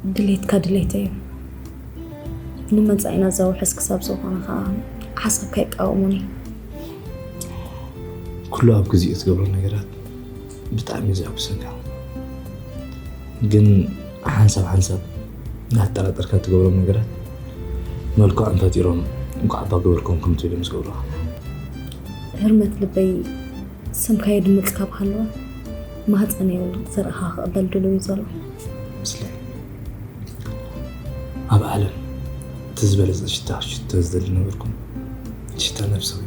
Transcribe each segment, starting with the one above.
ድሌትካ ድሌተይ እዩ። ንመጻኢና ዘውሕስ ክሳብ ዝኾነ ከዓ ሓሳብካ ይቃወሙኒ። ኩሉ ኣብ ግዜኡ ትገብሮ ነገራት ብጣዕሚ እዩ ዘሐጉሰካ። ግን ሓንሳብ ሓንሳብ እናተጠራጠርካ ትገብሮም ነገራት መልክዖም ፈጢሮም እንኳዕ እባ ገበርኩም ከም ትብል እዮም ዝገብሩኻ። ህርመት ልበይ ስምካ የድምጽ ካብ ሃለወ ማህፀነይ እውን ዘርእኻ ክቕበል ድሉው እዩ ዘሎ። ምስለ ኣብ ዓለም እቲ ዝበለጸ ሽታ ክትሽቶ ዝደሊ ነበርኩ። ሽታ ነብስኺ።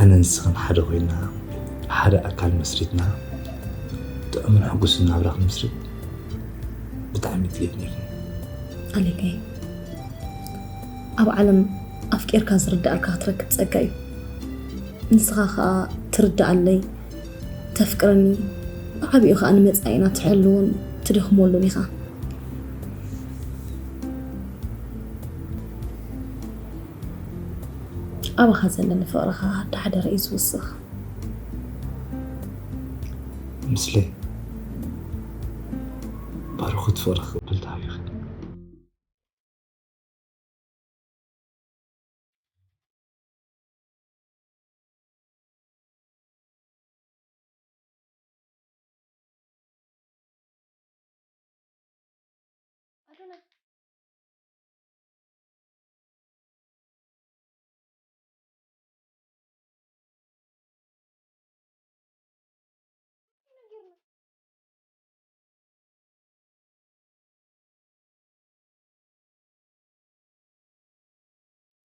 ኣነ ንስኽን ሓደ ኮይና፣ ሓደ ኣካል መስሪትና፣ ጥዑምን ሕጉስን ናብራ ክንምስርት ብጣዕሚ ድሌት ነይሩ። ኣሌከይ፣ ኣብ ዓለም ኣፍቂርካ ዝርዳኣልካ ክትረክብ ጸጋ እዩ። ንስኻ ኸኣ ትርዳኣለይ፣ ተፍቅረኒ፣ ብዓቢኡ ኸኣ ንመጻኢና ትሕልውን ትደኽመሉን ኢኻ። ኣባኻ ዘለኒ ፍቕሪ ኸኣ ዳሕደረ እዩ ዝውስኽ። ምስለ ባርኹት ፍቕሪ ክቕበል ተሃቢኺ። ኣዶናይ፣